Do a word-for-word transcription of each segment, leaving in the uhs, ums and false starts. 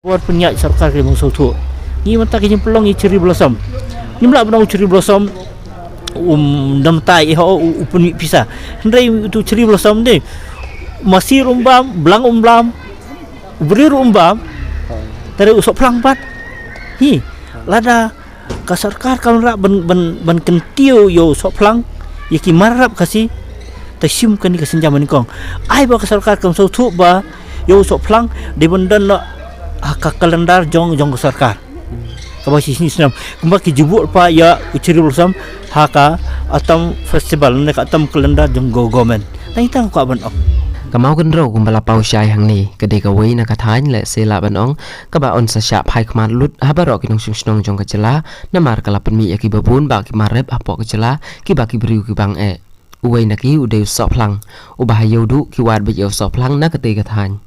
Bor pynïaid sorkar ki bang sawthuh. Ngi mynta ki jingpynlong i cherry blossom. Ngim lah ban ong cherry blossom um dam tai i ho u pynmih pisa. Hynrei tu cherry blossom de. Masir um bam, blang um bam, brir um bam. Tare u sohphlang pat. Hi, lada ka sorkar ka wanrah ban ban ban kyntiew ïa u sohphlang ïa ki mar rap Khasi. Ta shim kane ka sienjam nyngkong. Ai ba ka sorkar kam sawthuh ba ïa u sohphlang dei ban don noh ha ka kalendar jong jong ka sorkar. Kaba shi snem kumba ki ju buh pat ïa u cherry blossom ha ka Autumn Festival ne ka Autumn Calendar jong go government. Tang tang ka ban ong. Ka Mawkynrew kumba la paw shai hangne ka dei kawei na ka thaiñ lehse lah ban ong kaba yn sa shah phai khmat lut ha baroh ki nongshong shnong jong ka jylla, namar ka la pynmih ïa kiba bun bah ki mar rep hapoh ka jylla, kiba ki briew ki bang eh. Uwei na ki u dei u sohphlang, uba ha ïew duh ki wad beit ïa u sohphlang na katei ka thaiñ.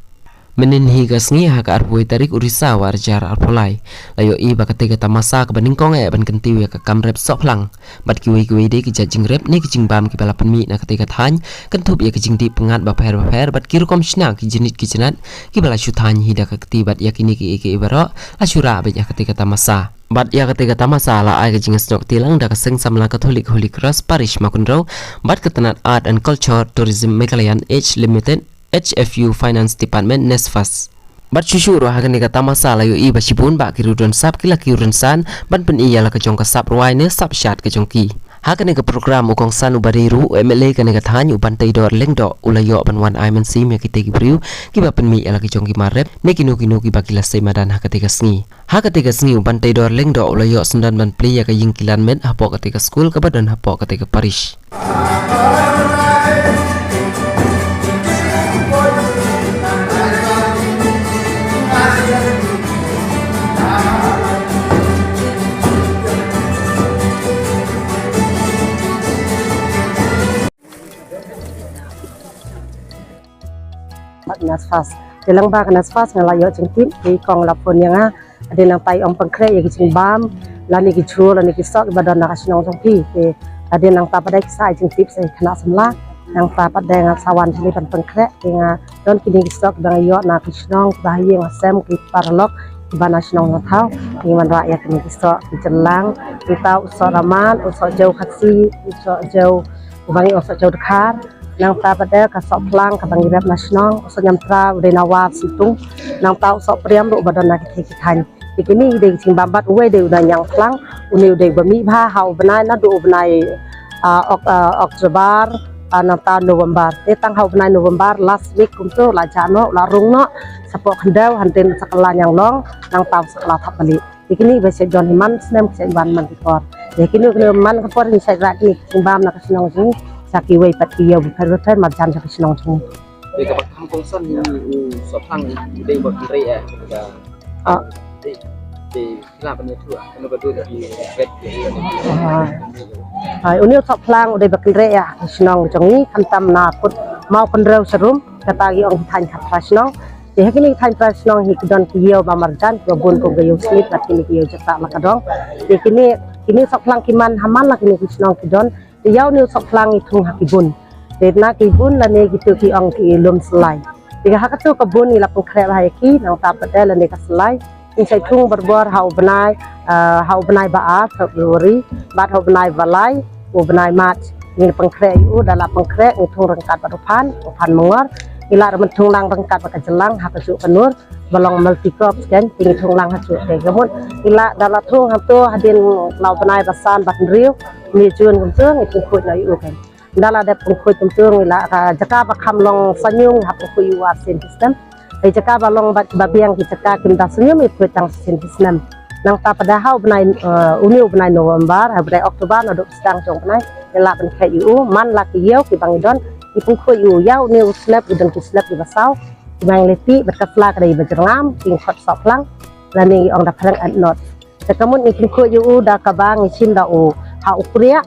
Mynhynnin hi ka sngi ha ka arphew tarik u Risaw arhajar arphew lai, la ïohi ba katei ka tamasa kaba nyngkong eh ban kyntiew ïa ka kam rep sohphlang. Bad kiwei kiwei de ki jait jingrep ne ki jingbam kiba la pynmih na katei ka thaiñ, kynthup ïa ki jingdih pyngngad bapher bapher bad ki rukom shna ki jnit ki jnat kiba la shu thaiñ hi da ka kti bad ïa kine kiei kiei baroh la shu rah beit ïa katei ka tamasa. Bad ïa katei ka tamasa la ai ka jingïasnoh kti lang da ka Seng Samla Katholik Holy Cross Parish Mawkynrew bad ka tnat Art and Culture Tourism Meghalaya H Limited, H F U Finance Department, NESFAS. Bad shuh shuh ruh ha kane ka tamasa la ïohi ba shibun bah ki riew don sap ki la kiew rynsan ban pyni ïa la ka jong ka sap rwai ne sap shad ka jong ki. Ha kane ka program u kongsan uba dei ruh u M L A kane ka thaiñ u Banteidor Lyngdoh u la ïoh ban wan ai mynsiem ïa kitei ki briew kiba pynmih ïa la ka jong ki mar rep ne kino kino kiba ki la sei madan ha katei ka sngi. Ha katei ka sngi u Banteidor Lyngdoh u la ïoh syndon ban plie ïa ka ïing ki lanmet hapoh katei ka skul kaba don hapoh katei ka parish. Bad NESFAS. Te lyngba ka NESFAS nga la ïoh jingtip, i kong la phone ïa nga. Hadien nangta i ong pynkhreh ïa ki jingbam lane ki jhur lane ki soh kiba don na ka shnong jong phi. Te hadien nangta pat de ki sa ai jingtip sa ïa khynnah samla. Nangta pat de nga sa wan shane ban pynkhreh, te nga don kine ki soh kiba nga ïoh na ka shnong, kiba ha ïing ha sem, ki paralok kiba na shnong na thaw. Ngi wanrah ïa kine ki soh ki jylliew, kita u soh ramal, u soh jew Khasi, u soh jew, uba ngi ong soh jew dkhar. Nangta pat de ka sohphlang kaba ngi rep na shnong, u soh ñiamtra u dei na War Syntung. Nangta u sohpriam ruh uba don na kiei kiei ki thaiñ. Te kine ki dei ki jingbam bad uwei dei u dei ñiangphlang, une u dei uba mih bha ha u bnai naduh u bnai, ah, Ok-, ah, October, ah, nangta November. Te tang ha u bnai November last week kumto la jah noh, la rung noh, shapoh khyndew, hadien sa kylla ñianglong, nangta sa kylla thap balieh. Te kine ba shait don hi man snem, shait wan man ki por. Te kine kine man ka por ngi shait rah kine ki jingbam na ka shnong jong ngi sha kiwei pat ki ïew bapher bapher marjan sha ka shnong jong ngi. Te kaba kham kongsan hi u sohphlang u dei uba kynrei eh. Ah. Te te kila ban ïathuh kano ka dur ki bet ki. Ah. Hai, une u sohphlang u dei ba kynrei eh ha ka shnong jong ngi, khamtam na kut Mawkynrew sharum, kata ki ong ki thaiñ khatphra shnong. Te ha kine ki thaiñ phra shnong hi ki don ki ïew ba marjan, kiba bun kum ka ïew Smith bad kine ki ïew Jaiñtia la ka dong. Te kine, kine sohphlang ki man ha man la kine ki shnong ki don. Te ïa une u sohphlang ngi thung ha ki bun. Te na ki bun lane kito ki ong ki lum slai. Te ha kato ka bun ngi la pynkhreh bha ïa ki, nangta pat de lane ka slai. Ngi shait thung barabor ha u bnai, eh, ha u bnai ba ar February, bad ha u bnai ba lai, u bnai March. Ngi pynkhreh ïa u, da la pynkhreh, ngi thung ryngkat bad u phan, u phan mangor. Ngi la ruh ban thung lang ryngkat bad ka jylliew, ha kajuh ka nur, ba long multi crops kan, te ngi thung lang hajuh te. Ka mut, ngi la da la thung hangto, hadien la u bnai ba san bad hynriew, May June kumto, ngi pynkhuid noh ïa u kan. Da la dep pynkhuid kumto ngi la ka jaka ba kham long sniewbhalang ngi hap pynkhuid ïa u ar sien ki snem. Te jaka ba long ba, ba biang ki jaka kim da sniewbhalang ngi khuid tang sien ki snem. Nangta pat de ha u bnai, eh, une u bnai November, ha u bnai October naduh sdang jong u bnai ngi lah ban khreh ïa u, man la ki ïew kiba ngi don ngi pynkhuid ïa u, ïa une u slep, ki don ki slep kiba saw kiba ngi leh tih bad ka sla ka dei ba jyrngam, ki khot sohphlang lane ngi ong da phareng antnut. Te ka mut ngi pynkhuid ïa u da kaba ngi shim da u ha u kriah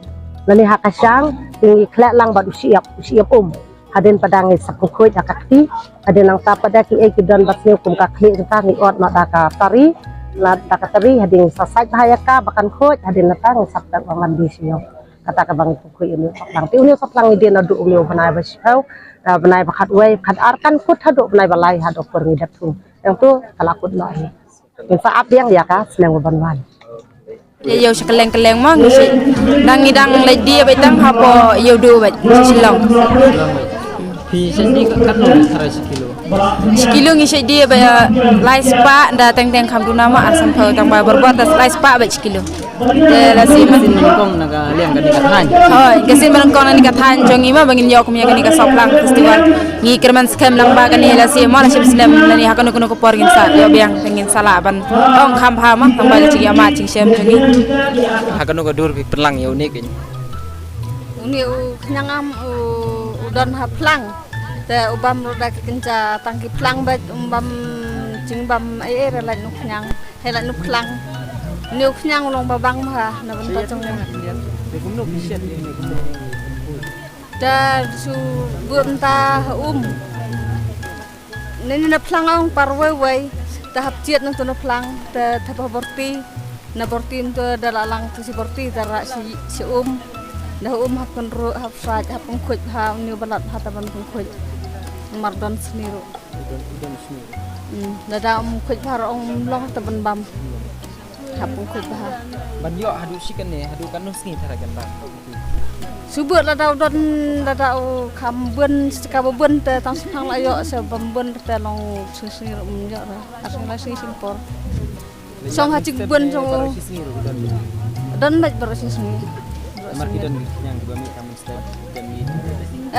lane ha ka shang, te ngi khleh lang bad u shyiap, u shyiap um. Hadien pat de ngi sa pynkhuid da ka kti, hadien nangta pat de kiei ki don ba sniew kum ka khlieh jong ka ngi ot noh da ka tari, la da ka tari, hadien ngi sa sait bha ïa ka ba kan khuid, hadien nangta ngi sa pynlong ban die sniew. Kata kaba ngi pynkhuid ïa une u sohphlang. Te une u sohphlang ngi die naduh une u bnai ba shiphew, eh, bnai ba khatwei, khatar kan kut haduh bnai ba lai haduh kur ngi dep thung. Nangtu ka la kut noh hi. Ngin sa ap biang ïa ka snem ba ban wan. Ïa ïew sha kylleng kylleng mo ngi shi. Dang ngi dang leit die beit tang hapoh ïew du beit shi Shillong. Phi shait die katno tharai shi kilo? Shi kilo ngi shait die ba lai spah da teng teng kham duna ma ar san phew tang ba bor bor da lai spah beit shi kilo. Te la shi ma. Sien nyngkong na ka liang kane ka thaiñ. Hooid, ka sien ba nyngkong na kane ka thaiñ jong ngi ma ba ngin ïoh kum ïa kane ka Soplang Festival. Ngi kyrmen skhem lang ba kane la shi ma la shim snem lane ha kano kano ka por ngin sa ïoh biang te ngin sa lah ban ong kham bha ma tang ba ka jingïamad jingshem jong ngi. Ha kano ka dur phi pynlang ïa une keiñ? Une u khñiang am u, u don ha phlang. Te u bam ruh da ki kynja tang ki phlang bad u bam jingbam ei ei re lait u khñiang. Hei lait u khlang. Une u khñiang u long ba bang bha na bynta jong ngi. Te kumno phi shet ïa une kumno? Te shu buh mynta ha um. Nani na phlang ong par wei wei. Te hap jied nangtu na phlang te te pa borti. Na borti nangtu da la lang tu shi borti te rah shi shi um. Da um hap kynruh hap sait hap pynkhuid bha une u ba lat bha te ban pynkhuid. Mar don sni ruh. Don don sni. Hmm, lada um khuid bha ruh ong um long te ban bam. Hap um khuid bha. Ban ïoh haduh shi kane, haduh katno sngi tharai kan bam? Shu buh lada u don, lada u kham bun, shi ka ba bun te tang shi phang la ïoh, shi bam bun te long shi sngi ruh um ïoh re. Ar sngi lai sngi shi por. Shong ha jingpynbun jong u. Don beit baroh shi sngi. Namar ki don ki khñiang kiba mih ka mynstep, don mih.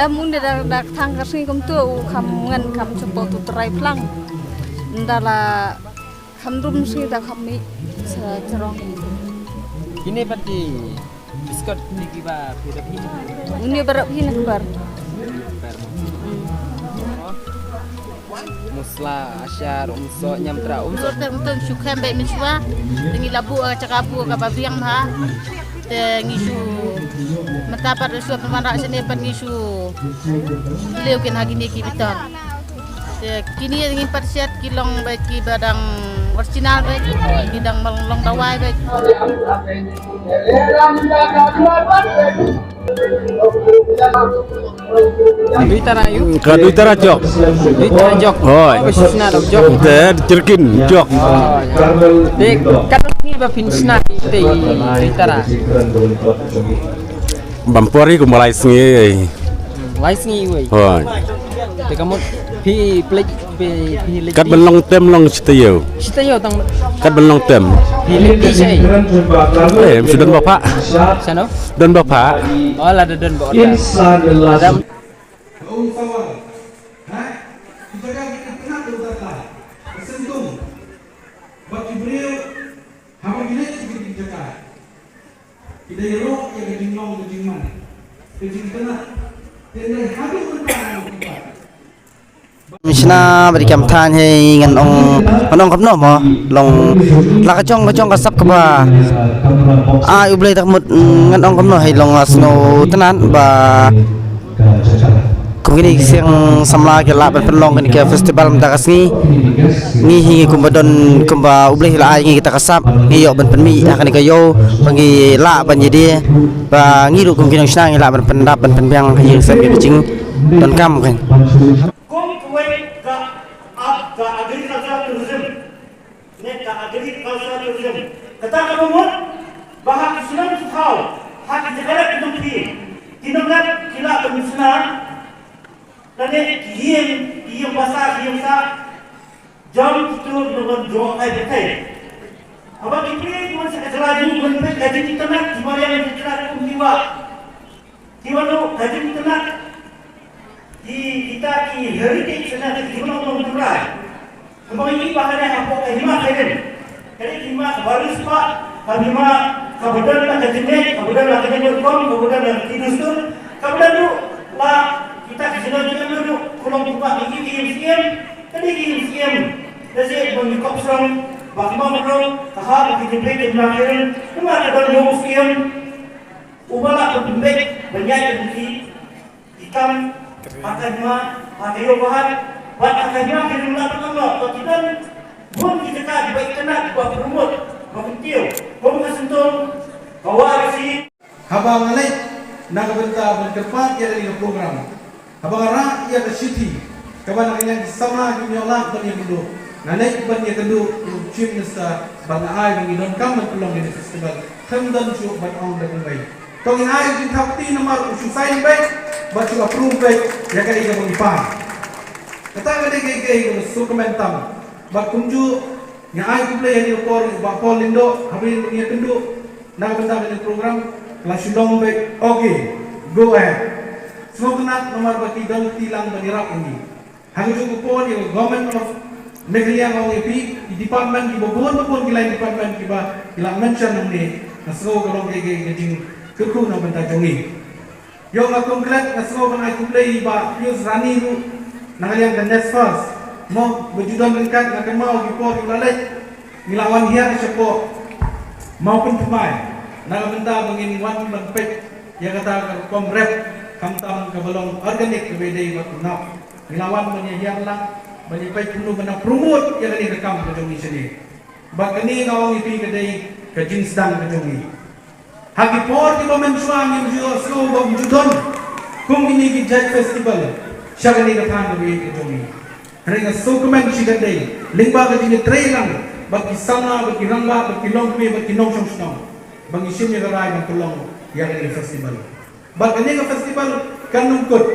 Em, un da da thang ka sngi kumtu u kham ngan kham chepoh tu trai phlang. Nda la kham dum sngi da kham mih sa jrong. Kine pat ki biskot ne kiba phi rep hi? Une ba rep hi na kbar. Kbar mo. Hmm. Musla, ashar, umsoh, ñiamtrah, umsoh. Te unteng shu khem beit mynshuwa. Te ngi la buh ka jaka buh kaba biang bha. Te ngi shu mynta pat shu pynwanrah shane pat ngi shu lew kin ha kine ki bitar. Te kine ngin pat shet ki long beit kiba dang original beit, ki dang long dawai beit. Dui tara ïu? Ka dui tara jok. Dui tara jok. Hooid. Ba shisna da jok. Te jerkin jok. Te katno sngi ba phin sna te dui tara? Bam por hi kumba lai sngi. Lai sngi wei. Hooid. Te ka mut phi pledge Kat ban long tem long shi taïew. Shi taïew tang. Kat ban long tem. Phi leh ti sei. Eh, mesti don bapha. Sano? Don bapha. Oh, la da don bapha. Adam. Ki dei ruh ïa ka jinglong ka jingman, ka jingtynnat. Te dei haduh mynta ngan ong kumta. Mynshuwa bad ïa ki kam than hei ngan ong, ngan ong kumno mo, long la ka jong ka jong ka sap kaba. Ai U Blei da ka mut ngan ong kumno hei long la sngewtynnat ba Kum kine ki seng samla ki lah ban pynlong kane ka festival mynta ka sngi. Ngi hi ngi kumba don kumba U Blei la ai ngi kita ka sap ngi ïoh ban pynmih ha kane ka ïew ba ngi lah ban ïadie ba ngi ruh kum ki nongshna ngi lah ban pyndap ban pynbiang ha ïing sem ïa ka jingdonkam kan. Kum kawei ka ap ka agriculture tourism. Ne ka agriculture tourism. Kata ka mut ba ha ki shnong ki thaw, ha ki jaka ki nongphi, ki nongrep ki lah ban shna lane ki ïing, ki ïing basa, ki ïing sah, jong kito ki nongwan jong ai bethei. Haba ki phi ki wan sa ka jylla jong ki wan peit ka jingtynnat, ki mariang ki tynnat kum ki wah. Ki wan ruh ka jingtynnat. Ki kita ki heritage na ki jingmut long tynrai. Kumba ngi ïohi ba kane hapoh ka hima ka rim. Kane ka hima kaba riewspah, ka hima kaba don la ka jingngeit, kaba don la ka jingïakhun, kaba don la ki dustur, kaba don ruh la kita ki jingïakhun ruh, ka long kumba ngi ïohi ka ïing syiem, kane ka ïing syiem. Ka jingïakhun ngi kop shrong, ba kumba ruh, ka hap ka jingpeit ka hima ka rim, kumba ka don ïing syiem. Uba lah ban pynbeit ban ïaid ban ïa ki kam ha ka hima ha ka ïew ba hat bad ha ka hima ki rim lah ban ong noh ba ki don bun ki jaka kiba itynnat kiba pyrmut ba kyntiew kum ka syntong ka wah ka shi. Haba nga leit na ka bynta ban kyrpad ïa kane ka program haba nga rah ïa ka shithi kaba na ka liang ki samla ki ïoh lah ban ïakynduh. Nga leit ban ïakynduh ïa u Chief Minister ba nga ai ba ngi donkam ban pynlong ïa kane ka festival. Khlem don shuh ban ong da kumwei. To ngin ai jingthaw kti namar u shu sign beit bad shu approve beit ïa kaei kaba ngi pan. Kata ka dei kaei kaba sngewkmen tam. Bad kumjuh nga ai khublei ha ïa u por ïa u Bah Paul Lyngdoh, haba ïa kynduh na ka bynta ka program, la shu long beit. Okay, go ahead. Sngewtynnat namar ba ki don kti lang ban ïarap ïa ngi. Ha kajuh ka por ïa ka Government of Meghalaya nga ong ïa phi, ki department kiba bun ba bun, ki line department kiba ki la mention hangne, nga sngew ka long ka, ka, ka jingkyrkhu na ka bynta jong ngi. Ïa nga kongklet nga sngew ban ai khublei ïa i Bah Pius Rani ruh na ka liang ka NESFAS. Mo ba ju don ryngkat, nga kynmaw ki por ki la leit, ngi la wan hiar shapoh Mawpynthymmai na ka bynta ba ngin wan ban peit ïa kata ka rukom rep, khamtam kaba long organic kaba ïadei bad u nap. Ngi la wan ban ïa hiar lang, ban ïa peit kumno ban promote ïa kane ka kam ka jong ngi shane. Bad kane nga ong ïa phi ka dei ka jingsdang ka jong ngi. Ha ki por kiba mynshuwa ngim ju ïohsngew ba ym ju don kum kine ki Jait Festival sha kane ka thaiñ kaba ïeit ka jong ngi. Hynrei nga sngewkmen shikatdei lyngba ka jingïatrei lang bad ki samla, bad ki rangbah, bad ki longkmie, bad ki nongshong shnong, ba ngi shim ïa ka rai ban pynlong ïa kane ka festival. Bad kane ka festival kan ym kut,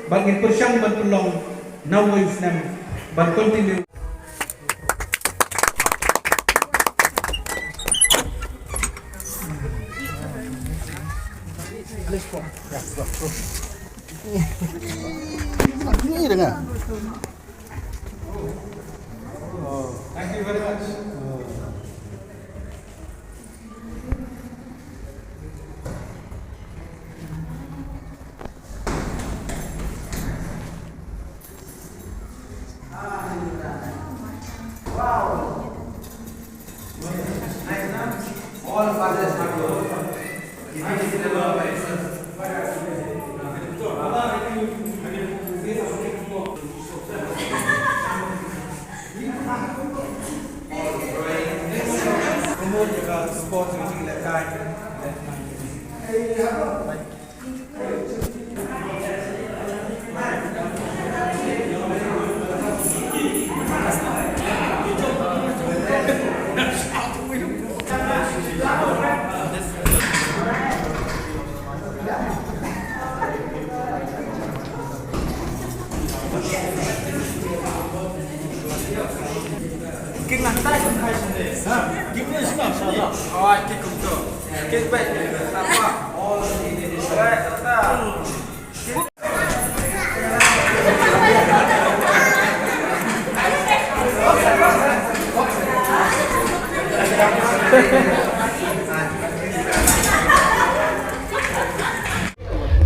bad ngin pyrshang ban pynlong na uwei u snem ban continue. Ni dengan. Thank you very much.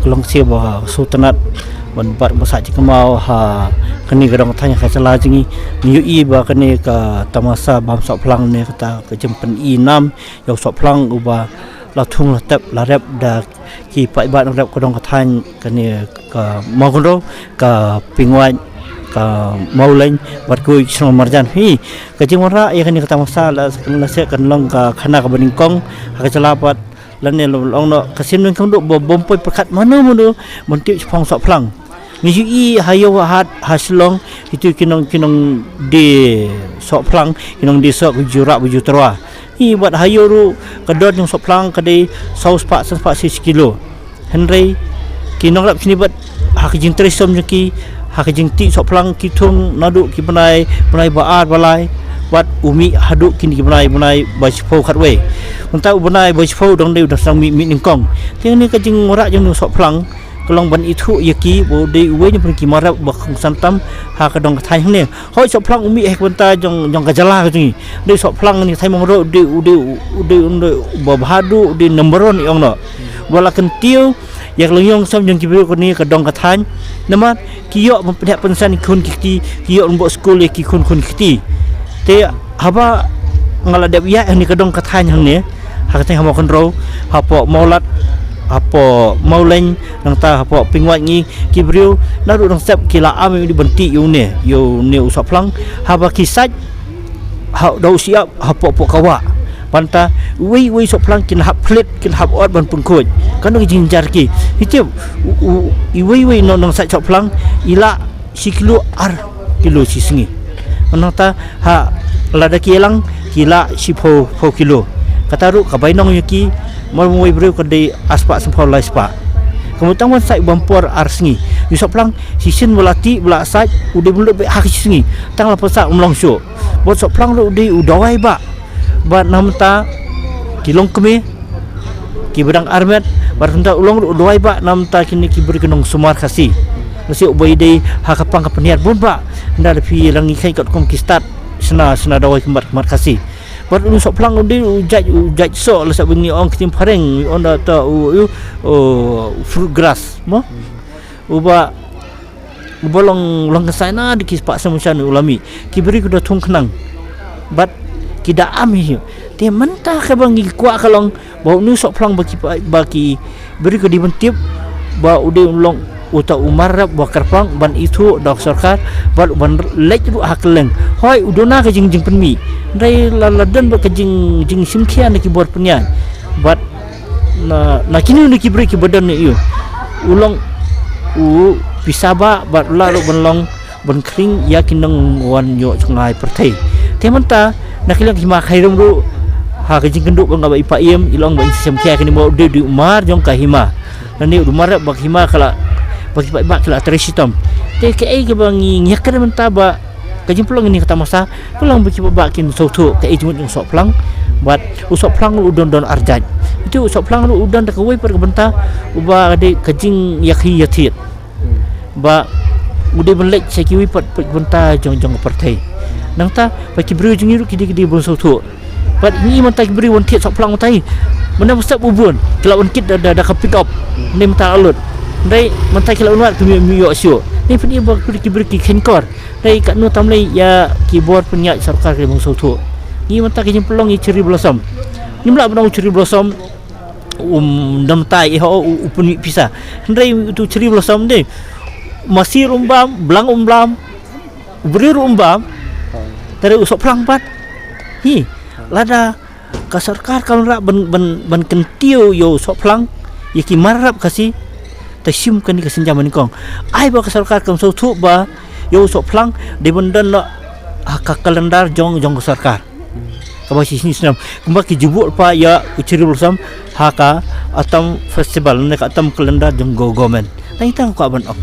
Ka long ka sien ba sngewtynnat ban bat ba sah jingkynmaw ha kane ka dong ka thaiñ, ha ka jylla jong ngi. Ngi ïohi ba kane ka tamasa bam sohphlang ne kata ka jingpyni nam ïa u sohphlang uba la thung la tep la rep da ki paidbah nongrep ka dong ka thaiñ, kane ka Mawkynrew, ka Pingwait, ka Mawleng bad kiwei ki shnong marjan. Hi ka jingwanrah ïa kane ka tamasa la, la seh kan long ka khana kaba nyngkong ha ka jylla bad lane long noh ka sien nyngkong duh ba bym poi pyrkhat mano mano ban tip shaphang sohphlang. Ngi ju ïohi ha ïew ha hat ha Shillong, kito ki nong, ki nongdie sohphlang, ki nongdie soh ki ju rah ba ju tyrwa. Hi bad ha ïew ruh ka don jong sohphlang ka dei saw spah san spah shi kilo. Hynrei ki nongrep kine bad ha ka jingtrei shitom jong ki, ha ka jingtih sohphlang ki thung naduh ki bnai, bnai ba ar ba lai bad u mih haduh kine ki bnai, bnai ba shiphew khatwei. Mynta u bnai ba shiphew dang dei u dang sdang mih, mih nyngkong. Te kane ka jingwanrah jong u sohphlang ka long ban ithuh ïa ki ba u dei uwei na pdeng ki mar rep ba kongsan tam ha ka dong ka thaiñ hangne. Hooid, sohphlang u mih ha ka bynta jong, jong ka jylla ka jong ngi. Dei sohphlang ne thaiñ Mawkynrew u dei, u dei, u dei, u dei uba bha duh, u dei number one ïa ong noh. Ba la kyntiew ïa ka longïing longsem jong ki briew kane ka dong ka thaiñ. Namar ki ïoh ban pynheh pynsan ïa ki khun ki kti, ki ïoh ban buh skul ïa ki khun khun ki kti. Te haba nga la dep ïaid hangne ka dong ka thaiñ hangne, ha ka thaiñ ha Mawkynrew, hapoh Mawlad, hapoh Mawleng, nangta hapoh Pingwait, ngi ki briew naduh dang sep ki la am ïa u ban tih ïa une, ïa une u sohphlang. Haba ki sait ha, da u shyiap hapoh, hapoh ka wah. Bad nangta uwei uwei sohphlang kin hap phlit, kin hap ot ban pynkhuid. Kano ka jingjynjar ki. Hi tip, u, u, iwei iwei nong, nongsait sohphlang i lah shi kilo, ar kilo shi sngi. Nangta ha lada ki ïalang ki lah shiphew phew kilo. Kata ruh ka bainong ïa ki, mar ba wei briew ka dei arspah sanphew laispah. Ka mut tang ban sait bam por ar sngi. Ïa u sohphlang shisien ba la tih ba la sait u dei ban lut beit ha ka shi sngi. Tang la pynshah um long shuh. Bad u sohphlang ruh u dei u dawai bah. Bad namta ki longkmie kiba dang armet, bad kumta u long ruh u dawai bah namta kine ki briew ki nongsumar Khasi. Lashai uba ïadei ha ka pang ka pynïar bun bah. Ynda la phi la ngi kheiñ katkum ki stad shna shna dawai khmat khmat Khasi. Bad u sohphlang u dei u jait u jait soh, la sah ba ngi ong ktien phareng, ngi ong da ta u u, u fruit grass mo. Uba uba long long ka saina da ki spah sem shan u la mih. Ki briew ki da thung khnang. Bad ki da am hi. Te mynta kaba ngi kwah ka long ba u sohphlang ba ki pa- ba ki briew ki dei ban tip ba u dei u long uta u mar rep ba kyrpang ban ithuh da ka sorkar, bad u ban leit ruh ha kylleng. Hoi u duna ka jing jingpynmih. Hynrei la la don bad ka jing jingshimkhia na ki bor pynïaid. Bad na na kine na ki briew kiba don na ïu u long u pisa bah bad u lah ruh ban long ban khring ïa ki nongwan ïoh jngai pyrthei. Te mynta na ki long ki hima khairem ruh ha ka jingkynduh ba nga ba i pa im i long ba in shisha khia kine mo u dei u mar jong ka hima. Lane u mar ba ka hima ka la ba ki paidbah ki la trei shitom. Te kaei kaba ngi ngi ïakren mynta ba ka jingpynlong ïa kane ka tamasa ka long ba ki paidbah kin sngewthuh kaei jingmut jong u sohphlang. Bad u sohphlang ruh u don don arjait. Te u sohphlang ruh u don da kawei pat ka bynta uba dei ka jingïakhi ïathied. Ba u dei ban leit sha kiwei pat pat ka bynta jong jong ka pyrthei. Nangta ba ki briew jong ngi ruh ki dei ki dei ban sngewthuh. Bad ngi mynta ki briew wan thied sohphlang mynta hi. Mynta mynstep u bun ki la wan kit da da da ka pick up. Ni mynta la lut. Hynrei mynta ki la wan wat ki mi mi ïoh shuh. Ni pyn i ba ki briew ki briew ki khein kor. Hynrei katno tam lei ïa ki bor pynïaid sorkar ki dei ban sngewthuh. Ngi mynta ki jingpynlong ïa u cherry blossom. Ngim lah ban ong u cherry blossom um dam tai eh ho u u pynmih pisa. Hynrei utu u cherry blossom de masi ruh um bam, blang um bam, u briew ruh um bam. Te u sohphlang pat. Hi, lada ka sorkar ka wanrah ban ban ban kyntiew ïa u sohphlang ïa ki mar rep Khasi. Te shim kane ka sienjam nyngkong. Ai ba ka sorkar kam sngewthuh ba ïa u sohphlang dei ban don noh ha ka kalendar jong jong ka sorkar. Kaba shi sngi snem kumba ki ju buh pat ïa u cherry blossom ha ka autumn festival ne ka autumn calendar jong go government. Tang tang ka ban ong.